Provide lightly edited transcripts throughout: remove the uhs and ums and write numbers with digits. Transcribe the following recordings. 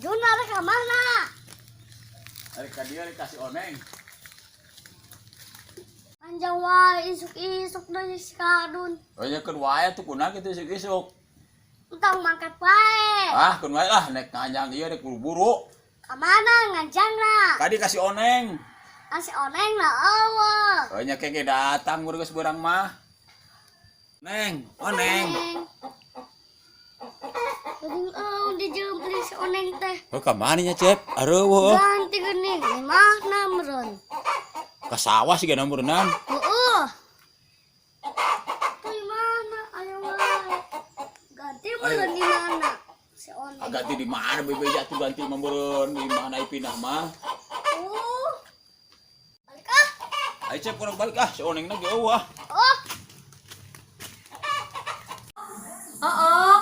Bajuna rek ka mana? Rek ka dieu, rek ka si Oneng. Panjang wae isuk-isuk deui si Kadun. Oh nya keun wae atuh, kunaon kitu isuk-isuk. Entong mangkat wae. Ah, keun wae lah, nek nganjang ieu rek buru-buru. Ka mana nganjangna? Tadi ka si Oneng. Ah, si Oneng na euweuh. Oh nya keke datang geus beurang mah. Neng, Oneng. Geuning euweuh dijemput si Oneng teh. Oh, ka mana nya, Cep? Areuweuh. Ganti geuning di mana meureun? Ka sawah sih gana meureunnan. Heeh. Tuh di mana? Ayo wae. Ganti meureun di mana? Si Oneng. Ah, ganti di mana bebe jatuh ganti mah meureun di mana pindah mah. Oh. Balik ah. Ayo Cep, kurang balik ah, si Oneng na ge euweuh ah. Oh. Oh,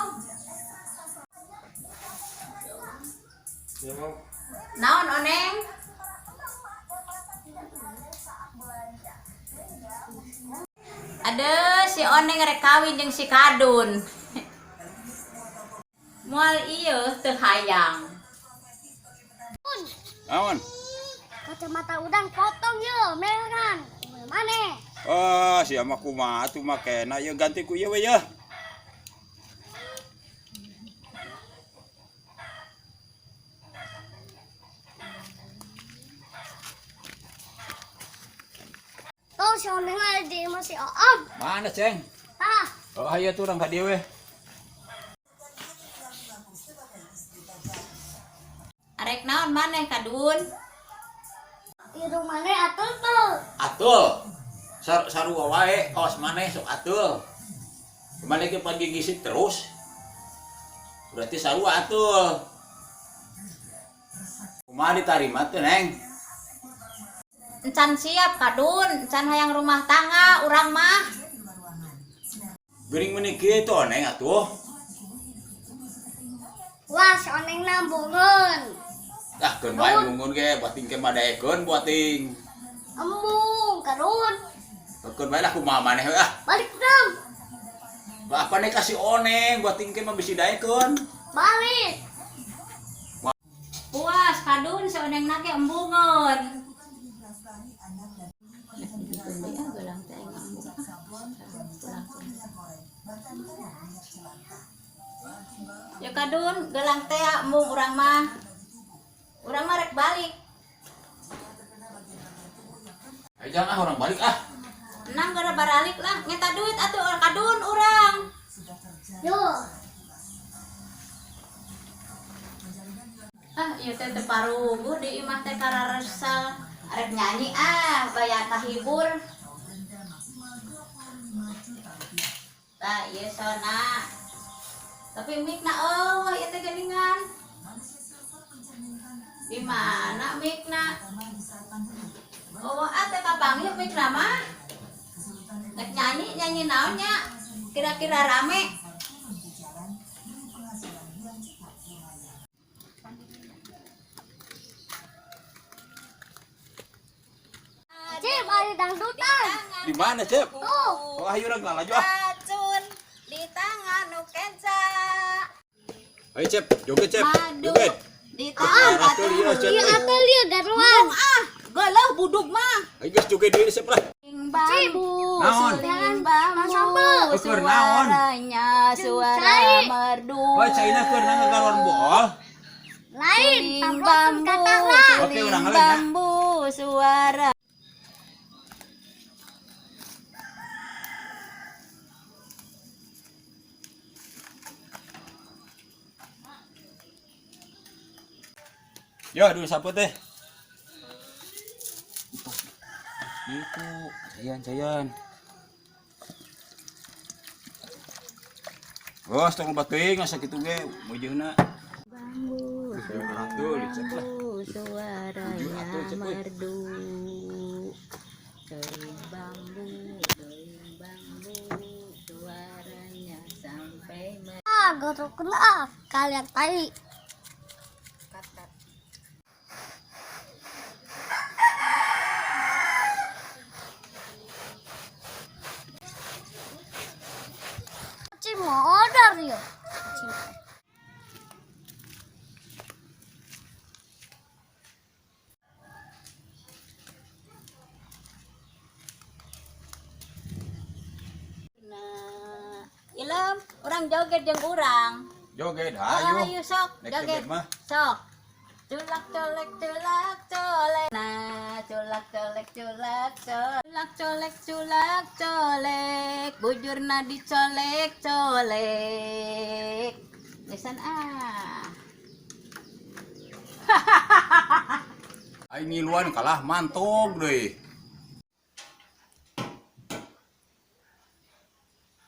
naon Oneng? Ada si Oneng rek kawin jeung si Kadun. Moal ieu teu hayang. Naon? Kacamata udang potong yo, meran. Mana? Ah, sia mah kumaha atuh makena ieu, ganti ku ieu we yeuh. Tuh si Oneng ada di imah si Oom. Mana, Ceng? Tah. Oh, ayo tuh urang ka dieu we. Arek naon maneh, Kadun? Irung maneh atul tuh. Atul. Sarua wae kawas maneh sok atul. Maneh ge pagi gisik terus. Berarti sarua atul. Kumaha ditarima teh, Neng? Encan siap, Kadun, encan hayang rumah tangga urang mah. Geuning meuni kieu Neng atuh. Wah, si Oneng nambungeun. Ah, keun wae bungun ge, buating ke mah daekeun buating. Embung, Kadun. Keun wae lah, kumaha maneh we ah. Balik dong. Apa nih kasih Oneng, buating ke mah bisi daekeun. Balik. Puas Kadun, si Oneng na ge embungeun. Ya Kadun, gelang teh embung urang mah. Urang mah rek balik. Ayo jangan ah, urang balik ah. Enang gara baralik lah, ngeta duit atuh Kadun urang. Yo. Ah, ieu teh teu paruguh di imah teh kararesel. Arek nyanyi ah, bayar kahibur. Tah, ieu sona. Tapi mikna euweuh ieu teh geuningan. Di mana mikna? Oh, ah teh kapanggih mikna mah. Rek nyanyi, nyanyi naon nya? Kira-kira rame. Cep, ada dangdutan. Di mana, Cep? Tuh. Oh, ayo urang laju ah. Racun di tangan nu kenca. Ayo Cep, joget Cep. Madu Joget. di tangan Ah, atul ieu, Cep. Iya, atul ieu garuan. Ah, geuleuh budug mah. Ayo geus joget deui Cep lah. Bambu, Naon? suling bambu, Oh, keur naon? suaranya suara Cai. merdu. Wah, caina keur nang garuan bool. Lain, Suling tamplokeun bambu, katara. Oke, suling urang ngalain ya. bambu, suara. Yo, dulu sapu teh. Itu, cayan, cayan. Bos, tong loba teuing asa kitu ge, mojeuna. Bambu, Atul, dicek lah. bambu, suaranya Tujuh atul, cek, weh. merdu. Suling bambu, suling bambu, suaranya sampai merdu. Ah, garukeun ah, kalian tai. Cing mau order yo. Cing. hayang joget jeung urang. Joget, Oh, hayu. hayu sok, Nek joget. joget mah. Sok. Culak colek culak colek. Nah, culak colek culak colek. Culak colek culak colek. Bujurna dicolek colek. Lesan ah. Aing ngiluan kalah mantog deui.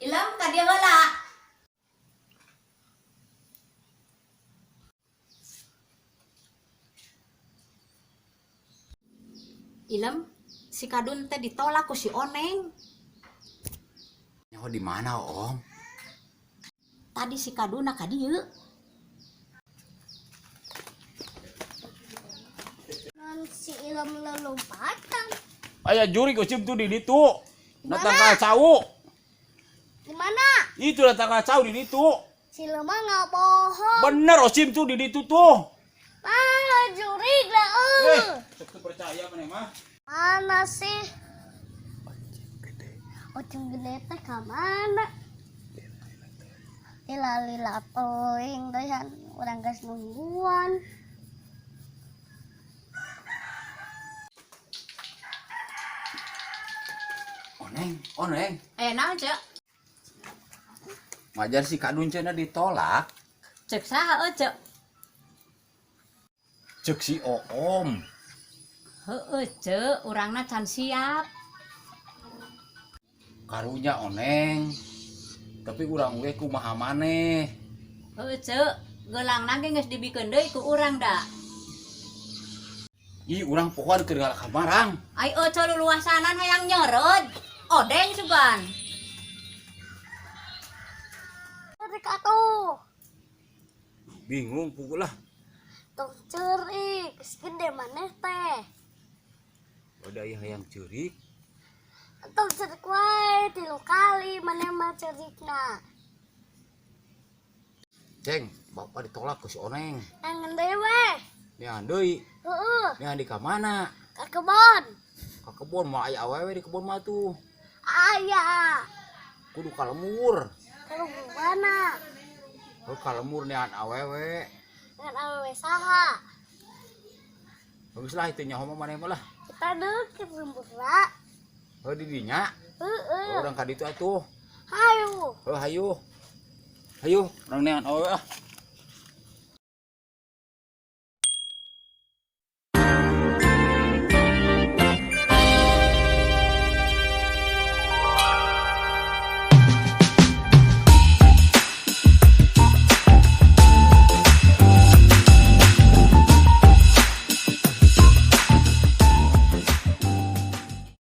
Ilam ka dieu heula. Ilem, si Kadun teh ditolak ku si Oneng. Nyaho di mana, Om? Tadi si Kaduna ka dieu. Non si Ilham lelompatan. Aya jurig Ucim tuh di ditu. Datang ka cau. Di mana? Itu datang ka cau di ditu. Si Ilham mah nggak bohong. Bener Ucim tuh di ditu tuh. Mana jurig lah. Eh, sok teu percaya maneh mah. Mana sih? Oceng gede teh ka mana? Lila-lila teuing deui urang geus nungguan. Oneng, oneng. Eh, naon, Cek? Majar si Kadun cenah ditolak. Cek saha euy, Cek? Cek si Oom. Heueuh, Cek, urangna can siap. Karunya oneng. Tapi urang we kumaha maneh. Heueuh, Cek, geulangna ge geus dibikeun deui ku urang da. Ih, urang pohoan keur ngalak kamarang. Ai euy luluasanan hayang nyereud. Odeng sugan. Cerik atuh. Bingung pukul lah. Tong cerik, geus gede maneh teh. Udah ieu hayang ceurik. Tong cerik wae 3 kali maneh mah cerikna. Ceng, bapak ditolak ku si Oneng. Nangan deui we. Neangan deui. Heeh, Neangan di ka mana? ka kebon. Ka kebon mah aya awewe di kebon mah tuh. Aya. Kudu ka lemur. Ka mana? Heuh ka lemur neangan awewe. Ngan awewe saha? Bagus lah itu nyaho mah maneh mah lah. Kita deukeut lembur lah. Heuh di dinya. Heeh. Urang ka ditu atuh. Hayu. Heuh hayu. Hayu, urang neangan awewe ah.